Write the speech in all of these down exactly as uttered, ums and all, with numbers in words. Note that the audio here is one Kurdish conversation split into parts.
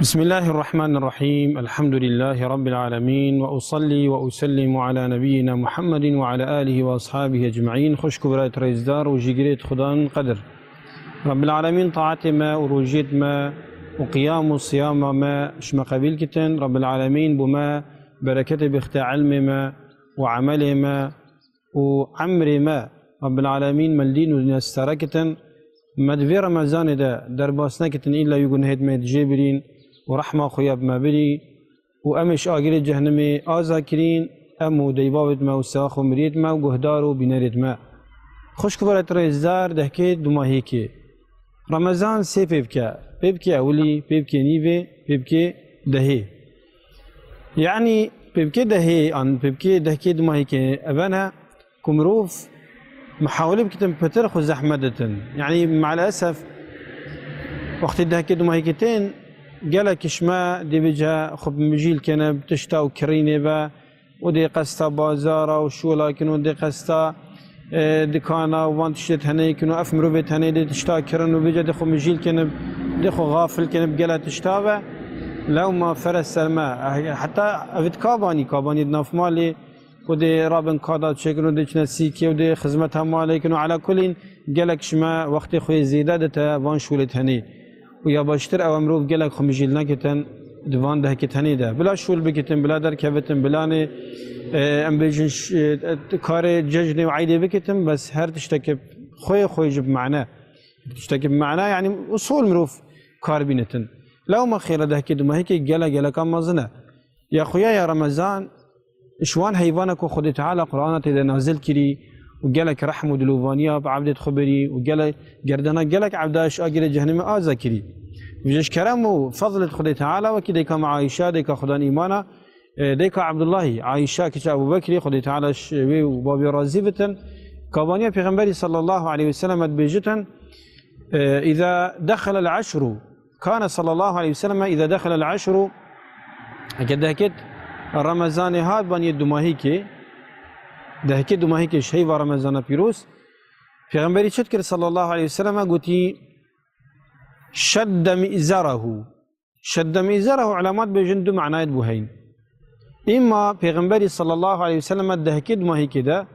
بسم الله الرحمن الرحيم. الحمد لله رب العالمين. وأصلي وأسلم على نبينا محمد وعلى آله وأصحابه أجمعين. Xwişk û birayê rêzdar û jîgirêt Xudan qedir. Rabbil Alemîn taetê me û rojiyêt me û qiyam û siyama me ji me qebîl kitin. Rabbil Alemîn bo me bereketê bixte ilmê me û emelê me û emrê me Rabbil Alemîn me li dîn û dinya sitare kitin. Me di vê Remezanê de derbas nekitin, îlla wî gunehêt me yê dijê birîn û rehma xwe ya bi me birî û em ê ji agirê cehnimê aza kirîn, em û deybavêt me û sewa xwe miriyêt me û guhdar û bînerêt me. Xwişk û birayê rêzdar, dehkê dumahîkê. Remezan sê pê bike. Pê bike ewilî, pê bike nîvê, pê bike dehê. Yanî pê bike dehê an pê bike dehkê dumahîkê, ev e ne ku mirov mihawile bikitin pitir xwe zehmet ditin. Yanî me'lesef wextê dehkê dumahîkê tên, gelek ji me dê bêje xwe bi mijîl kene, bi tişta û kirînê be, û dê qesta bazara û şola kin û dê qesta, e, dikana û van tiştê tenê kin û ev mirovê tenê dê tişta kirin û bêje dê xwe mijîl kin, dê xwe xafil kin bi gele tişta ve. Lewma fere ser me. Eh, heta ev di kabanî, kabanî di nav malê û dê rabin kada çêkin û dê çine sîkê û dê xizmeta malê kin û ela kulîn gelek ji me wextê xwe yê zêde dite van şolê tenê. û ya baştir ew e mirov gelek xwe mijîl nekitin di van dehkê tenê de. Bila şûl bikitin, bila derkevitin, bila nê, e, em bêjin ş-, e, karê cejnê û eydê bikitin, bes her tiştekî xwê xwê ji bi mane. Tiştekî bi mane, yanî usul mirov kar bînitin. Lewma xêra dehkê dumahîkê gelek geleka mezin e. Ya xuya ya Remezan, ji wan heyvana ku Xwedê Teala Qur'ana tê de nazil kirî û gelek rehm û dilovaniya bi evdêt xwe birî û gelek gerdana gelek evda ji agirê cehennemê aza kirî. Vêje ji kerem û fezlêt Xwedê Teala wekî dêka me Ayşa, dêka Xudan îmana, e, dêka Ebdullahî, Ayşa kiça Ebû Bekrî, Xwedê Teala ji wê û babê razî bitin. Kavaniya Pêxemberî sallallahu aleyhi ve sellem dibêjitin, e, "Îza dexelel eşru." Kana sallallahu aleyhi ve sellem îza dexelel eşru, heke dehkêt Remezanê hat baniyê dumahîkê, dehkê dumahîkê ji heyva Remezana pîroz, Pêxemberî çi dikir sallallahu aleyhi ve sellem gotî, "Şedde mi'zerehu." Şedde mi'zerehu, ulemat bêjin du manayet bû heyn. Îma Pêxemberî sallallahu aleyhi ve sellem dehkê dumahîkê de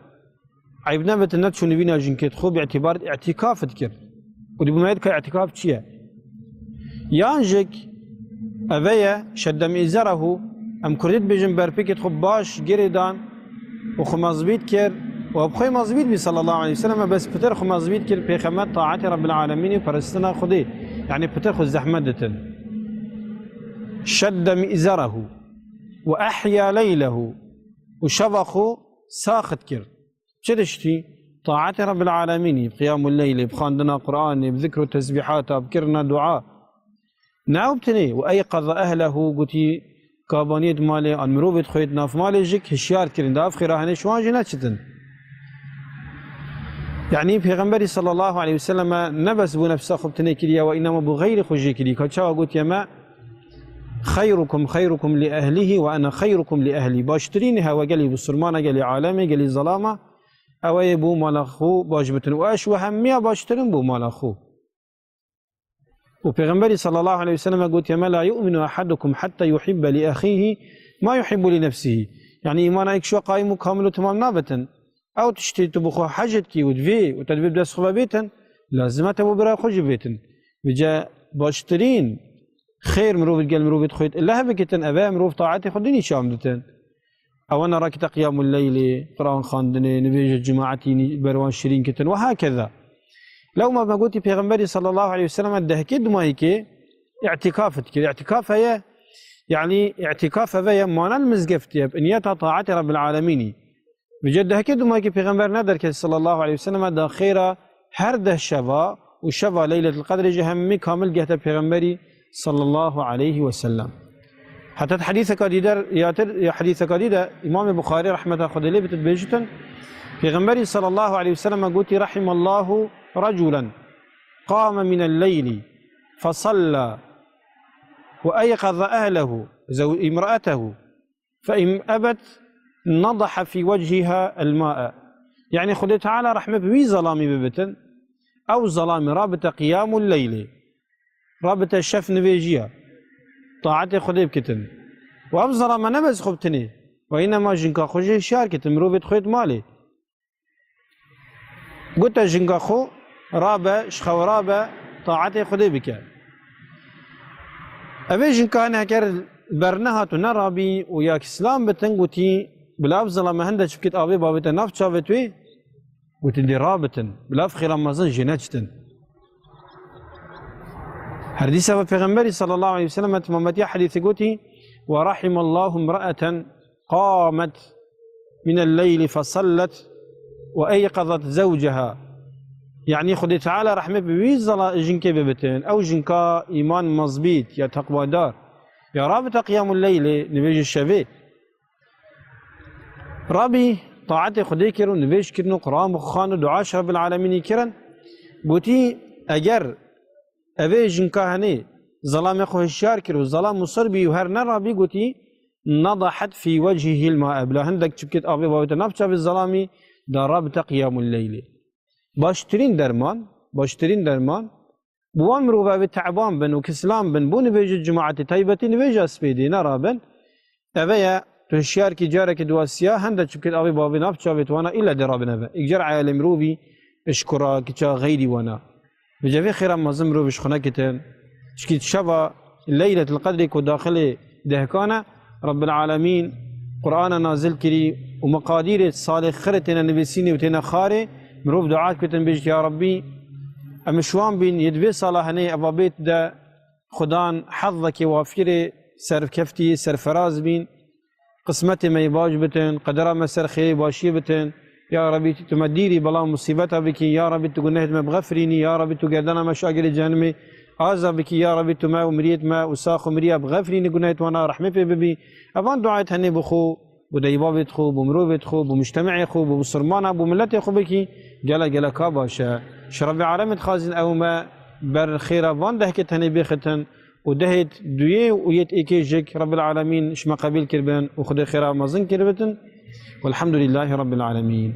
Eyb nebitin, neçû nivîna jinkêt xwe bi îtîbar îtîkaf dikir. Û dibû me dikar îtîkaf çi ye? Yan jik eve ye, şedde mi'zerehu, em kurdî dibêjin berpêkêt xwe baş girê dan û xwe mezbît kir û bi xwe mezbît bî sallallahu aleyhi ve sellem, bes pitir xwe mezbît kir, pêxemet taetê Rabbil Alemînî û peristina Xwedê. Yanî pitir xwe zehmet ditin. Şedde mi'zerehu ve ehya leylehu, û şeva xwe saxit kir. Çi tiştî? Taetê Rabbil Alemînî, bi qiyamul leylê, bi xwendina Qur'anê, bi zikr û tesbîhata, bi kirina dua. Ne ew bi tenê, "Ve eyqaza ehlehu", gotî, kabaniyêt malê, an mirovêt xwêt nav malê jik hişyar kirin, da ev xêra henê şiwan jî neçitin. Yanî Pêxemberî sallallahu aleyhi ve selleme ne bes bû nefsa xwe bi tenê kiriye, ve înema bû xeyrê xwe jê kirî. Ka çawa gotiye me, "Xeyrukum xeyrukum li ehlihi ve ene xeyrukum li ehli." Baştirîn hewe gelî bisurmana, gelî aleme, gelî zelama, ew ê bo mala xwe baş bitin. Û ez ji we hemiya baştirin bo mala xwe. Û Pêxemberî sallallahu aleyhi ve sellem gotiye me, "La yu'minu ahadukum hatta yuhibbe li ahihi ma yuhibbu li nefsihi." Yanî îmana yek ji we qayîm û kamil û temam nabitin. Ew tiştê tu bi xwe hej dikî û divê û te divê bi dest xwe ve bêtin, lazim e te bo bira xwe jî bêtin. Vêce baştirîn xêr mirovêt gel mirovêt xwêt leh bikitin, eve mirov taetê xwe dinî şam ditin. Ewana rakite qiyamul leylê, Quran xwendinê, nivêje cemaetî nî-, berwan şirîn kitin ve hakeza. Lewma me gotî Pêxemberî sallallahu aleyhi ve sellem dehkê dumahîkê îtîkaf dikir. Îtîkaf heye, yanî îtîkaf eve ye, mana li mizgeftê ye, bi niyeta taetê Rabbil Alemînî. Vêce dehkê dumahîkê Pêxember ne derket sallallahu aleyhi ve sellem da xêra her deh şeva û şeva Leyletul Qedrê jî hemî kamil gehte Pêxemberî sallallahu aleyhi ve sellem. Heta di hedîseka dî der, ya tir, ya hedîseka dî de Îmamê Buxarî rehmeta Xwedê lê bit dibêjitin, Pêxemberî sallallahu aleyhi ve sellem gotî, "Rahimallahu raculen qame minel leyli fesalla ve eyqaza ehlehu zew-, imra'atehu." Fe in ebet nadaha fî weciha el ma'e. Yanî Xwedê Teala rehmet wî zelamî bibitin, ew zelamî rabite qiyamul leylê, rabite şef nivêjiya, taetê Xwedê bikitin. Û ev zilame ne bes xwe bitinê. Ve înema jinka xwe jî hişyar kitin, mirovê xwe yê malê. Gote jinka xwe rabe, ji xew rabe, taetê Xwedê bike. Evê jinka hene heker bernehat û nerabî û ya kislam bitin, gotî, bila ev zilame hende çi bikit avê bavê te nav çavê tu yê, gotî, dê rabitin, bila ev xêra mezin jê neçitin. Her dîsa ve Pêxemberî sallallahu aleyhi ve sellem ve temametiya hedîsê gotî, "Ve rahimallahu imra'eten qamet minel leyli fesallet ve eyqazet zewceha." Yanî Xwedê Teala rehmet bi wî zala jinkê bibitin. Ew jinka îman mezbît ya teqwadar. Ya rabite qiyamul leylê, nivêjê şevê. Rabî taetê Xwedê kir û nivêj kirin û Quran bi xwe xwend û dua ji Rabbil Alemînî kirin. Gotî, eger evê jinka henê zelamê xwe hişyar kir û zelam musir bî û her nerabî, gotî, "Nedahet fî wechihil mae." Bila hindek çi bikit avê bavê te nav çavê zelamî, da rabite qiyamul leylê. Baştirîn derman, baştirîn derman, bi wan mirov evê teban bin û kislan bin, bo nivêjê cimaetê taybetî nivêja spêdê nerabin. Eve ye, tu hişyar kî carekê duwasiya hende çi bikit avê bavê nav çavê wana îlla dê rabin eve. Îcar eyalê mirovî, ji kura, kiça, xeyrî wana. Bi cevê xêra mezin mirov ji xwe nekitin. Çikî şeva Leyletul Qedrê ku daxilê dehkan e, Rabbil Alemîn Qur'ana nazil kirî û miqadîrê salê xirê têne nivîsînê û têne xarê, mirov dua kitin bêjit, "Ya Rabbî, em ji wan bîn, yê di vê sala henê eva bêt de Xudan hezzekê wafirê serkeftî, serferaz bîn." Qismetê me yê baş bitin, qedera me ser xêrê başiyê bitin. Ya Rebî, tu me dîrî bela musîbeta bikî. Ya Rebî, tu gunehêt me bixefirînî. Ya Rebî, tu gerdana me ji agirê cehenimê aza bikî. Ya Rebî, tu me û miriyêt me û sax û miriya bixefirînî, gunehêt wana rehmê pê bibî. Evan duayet henê bi xwe, bi deybavêt xwe, bi mirovêt xwe, bi mujtemêê xwe, bi misilmana, bi miletê xwe bikî. Gele gele ka baş e. Ji Rebbê Alemê dixwazin ew me ber xêra van dehkê tenê bêxitin. û dehêt duyê û yêt êkê jik Rebbil Alemîn ji me qebîl kiribin û Xwedê xêra mezin kiribitin. Welhamdulîllahî Rebbil Alemîn.